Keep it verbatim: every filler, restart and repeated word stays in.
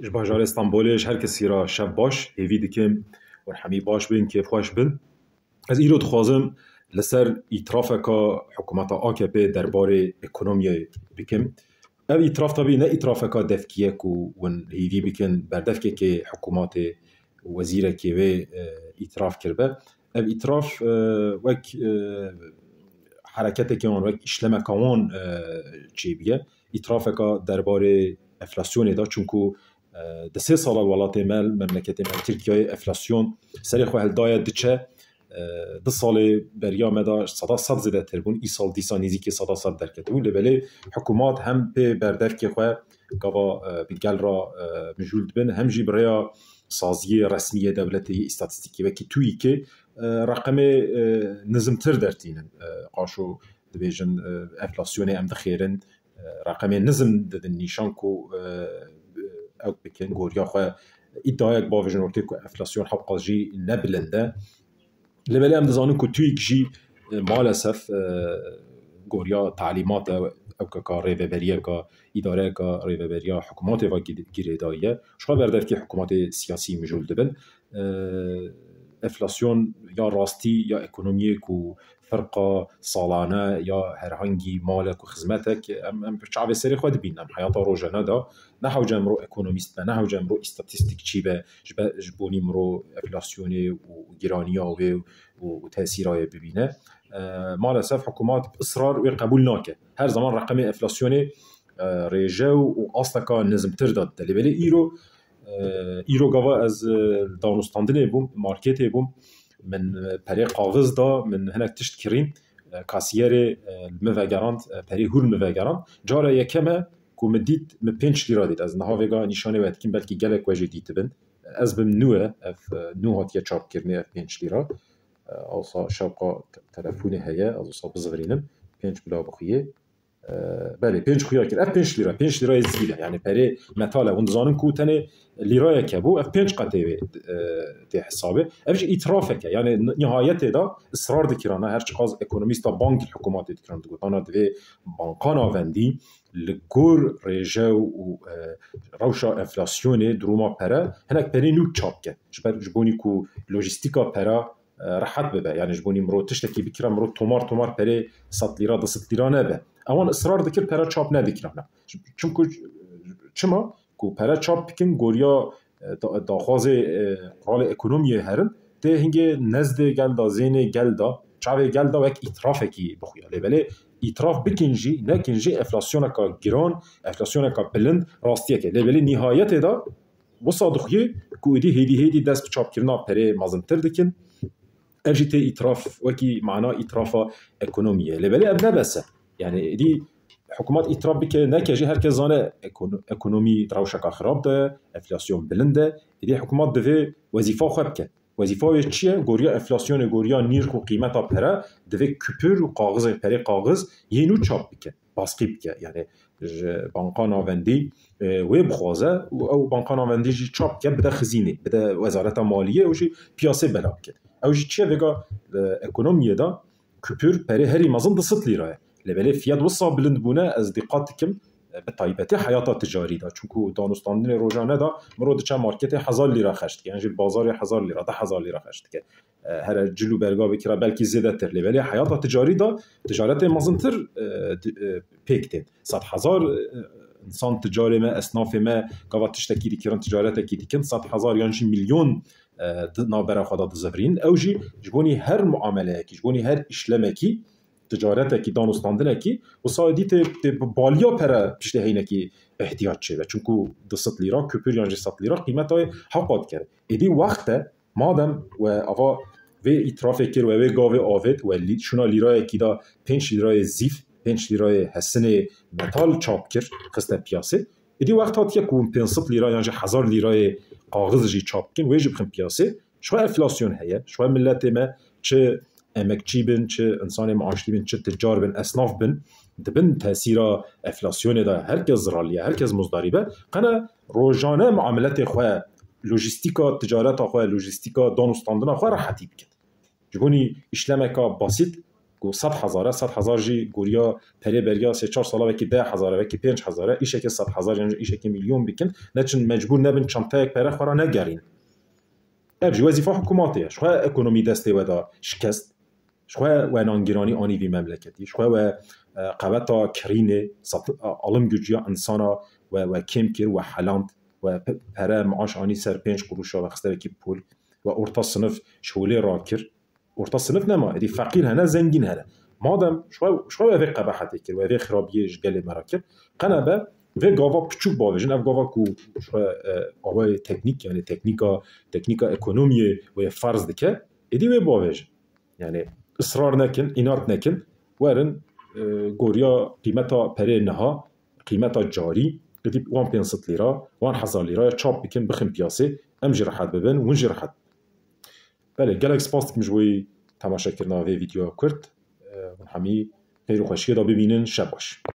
Ji bajarê Stenbolê ji her kesî re şev baş, hêvî dikim hûn hemî baş bin, kêfxweş bin. Ez îro dixwazim li ser îtirafeka hikûmeta A K P derbarê ekonomiyê bikim. Ev îtiraf tabî ne îtirafeka devkî ye ku hûn hêvî bikin berdevkekê hikûmatê û wezîrekê wê, e, îtiraf kiribe. Ev îtiraf, e, wek, e, hereketeke wan, wek îşlemeka wan, e, çêbûye. Îtirafeka derbarê enflasyonê de, çunku, e, di sê sala li welatê me, li memleketê me, Tirkiyeyê enflasyon serê xwe hildaye diçe. E, du salê beriya me de seda sed zêdetir bûn, îsal dîsa nêzîkî seda sed derketibûn. Lê belê hikûmat hem pê berdevkê xwe gava, e, bi gel re, e, mijûl dibin, hem jî bi rêya saziyê resmî yê dewletê yê îstatîstîkî wekî TÜİKê, e, reqemê, e, nizimtir dertînin. E, qaşo dibêjin, e, enflasyonê em dixêrin, e, reqemê nizm didin nîşan ku, e, ew bikin, goriya xwe îdiayek bavêjin ortê ku enflasyon hewqas jî ne bilind e. Lê belê em dizanin ku TÜİK jî, e, maalesef, e, goriya talîmata ew keka rêveberiyeka, îdareyeka rêveberiya hikûmatê ve gir-, girêdayî ye. Ji xwe berdevkê hikûmatê siyasî mijûl dibin. E, enflasyon ya rastî ya ekonomiyê ku ferqa salane ya herhangî malek û xizmetek em, em çavê serê xwe dibînin. Em heyata rojane de ne hewce em ro ekonomîst be, ne hewce em ro îstatîstîkçî be, ji be, ji bonî miro enflasyonê û, û giraniya wê û, û tesîra wê bibîne. E, maalesef hikûmat bi israr wê qebûl nake. Her zaman reqemê enflasyonê, e, rêje û, û asteka nizmtir de dide. Lê belê îro, e, îro gava ez, e, danûstandinê bûm, marketê bûm, min, e, perê kaxiz da, min hinek tişt kirîn, e, kasiyerê, e, li min vegerand, e, perê hûr min vegerand. Cara yekeme ku min dît, min pênc lîra dît. Ez niha vêga nîşanê we dikim, belkî gelek we jî dîtibin. Ez bim nû ye, ev, e, nû hatiye çapkirinê, ev pênc lîra. E, awsa şewqa te-, telefonê heye, ez wisa bizivirînim. Pênc bila bixuyê. E, belê, pênc xuya kir. Ev pênc lîra, pênc lîrayê zî de. Yani perê metal e. Hûn dizanin ku tenê lîrayek hebû, ev pênc qetê wê, e, tê hesabê. Ev jî îtirafeke. Yani ni-, nihayetê de israr dikirana, her çiqas ekonomîsta bank hikûmatê dikiran, digotana divê banka navendî li gor rêje û, e, rewşa enflasyonê, duruma pere, hinek perê nû çap ke. Ji ber, ji bonî ku lojîstîka pera, e, rehet bibe. Yani ji bonî miro tiştekî bikira, miro tomar tomar perê sed lîra, du sed lîra nebe. Ewan israr dikir pera çap nedikirana. Çimku çima ku pere çap bikin goriya, e, da-, daxwazê, e, quralê ekonomiyê herin, tê hingê nezdê gel da, zênê gel da, çavê gel da wek îtirafekî bixuya. Lê belê îtiraf bikin jî, nekin jî enflasyoneka giran, enflasyoneka bilind rastiyek e. Lê belê nihayetê de wisa dixuyê ku êdî hêdî hêdî dest bi çapkirina perê mezintir dikin. Ev jî tê îtiraf, wekî mana îtirafa ekonomiyê. Lê belê ev ne bes e. Yani êdî hikûmat îtiraf bike, neke jî her kes zane ekono-, ekonomî di rewşeka xirab de ye, enflasyon bilind e. Êdî hikûmat divê wezîfa xwe bike. Wezîfa wê çi ye? Goriya enflasyonê, goriya nîrx û qîmeta pere divê kupür û kaxizê, perê kaxiz yên nû çap bike, baskî bike. Yani ji banka navendî, e, wê bixwaze û ew banka navendî jî çap bike, bide xizînê, bide wezareta maliyê û jî piyasê bela bike. Ew jî çi ye? Vêga, e, ekonomiyê de kupür perê herî mezin du sed lîra ye. Lê belê fiyat wisa bilind bûne, ez dîqat dikim, e, bi taybetî heyata ticarî de. Çunku danûstandinê rojane de miro diçe marketê hezar lîra xerc dike, yan jî bazarê hezar lîra, du hezar lîra xerc dike. E, here cil û berga bikira belkî zêdetir. Lê belê heyata ticarî de ticaretê mezintir, e, di-, e, pêk tên. Sed hezar, e, însan ticarê me, esnafê me, gava tiştekî dikirin, ticaretekî dikin, sed hezar yan jî milyon, e, di navbera xwe de dizivirîn. Ew jî ji bonî her muameleyekî, ji bonî her îşlemekî, ticaretekî, danûstandinekî, wisa êdî tê, tê bi baliya pere piştê heynekî ihtiyac çêbe. Çunku du sed lîra kupür yan jî sed lîra qîmeta wê hewqa dikeve. Êdî wext e, madem we ava vê îtirafê kir, we vê gavê avêt, we lî-, şûna lîrayekî da pênc lîrayê zîf, pênc lîrayê hesinê metal çap kir, xiste piyasê. Êdî wext hatiye ku hûn pênc sed lîra yan jî hezar lîrayê kaxiz jî çap bikin, wê jî bixin piyasê. Ji xwe enflasyon heye, ji xwe miletê me çi emekçî bin, çi insanê maaşlî bin, çi ticar bin, esnaf bin, di bin tesîra enflasyonê de her kes zirarlî ye, her kes muzdarî be, qene rojane muameletê xwe, lojîstîka ticareta xwe, lojîstîka danûstandina xwe rehetî bikin. Ji bonî îşlemeka basît, û sed hezar e, sed hezar jî goriya perê beriya sê çar sala wekî deh hezar e, wekî pênc hezar e, îşeke sed hezar yan jî îşeke milyon bikin, neçin mecbûr nebin çanteyek pere xwe re negerînin. Ev jî wezîfa hikûmatê ye. Ji xwe ekonomî destê we da şikest, ji xwe we nangiranî anî vî memleketî, ji xwe we, e, qeweta kirînê, sat-, alım gücü ya insana we, we kêm kir, we heland, we pe-, pere maaş anî ser pênc quruşa, we xiste wekî pul, we orta sinif ji holê rakir. Orta sinif nema, êdî feqîr hene, zengîn hene. Madem ji xwe, ji xwe we vê qebehetê kir, we vê xirabiyê ji gelê me re kir, qene be vê gava piçûk bavêjin, ev gava ku ji xwe, e, awayê teknîk, yani teknîka, teknîka ekonomiyê wê ferz dike, êdî wê bavêjin. Yani israr nekin, înat nekin, werin, e, goriya qîmeta perê niha, qîmeta carî, êdî wan pênc sed lîra, wan hezar lîra ya çap bikin, bixin piyasê, em jî rehet bibin, hûn jî rehet. Belê, gelek spas dikim ji bo temaşekirina vê vîdeoya kurt. E, hûn hemî xêr û xweşiyê de bimînin, şev baş.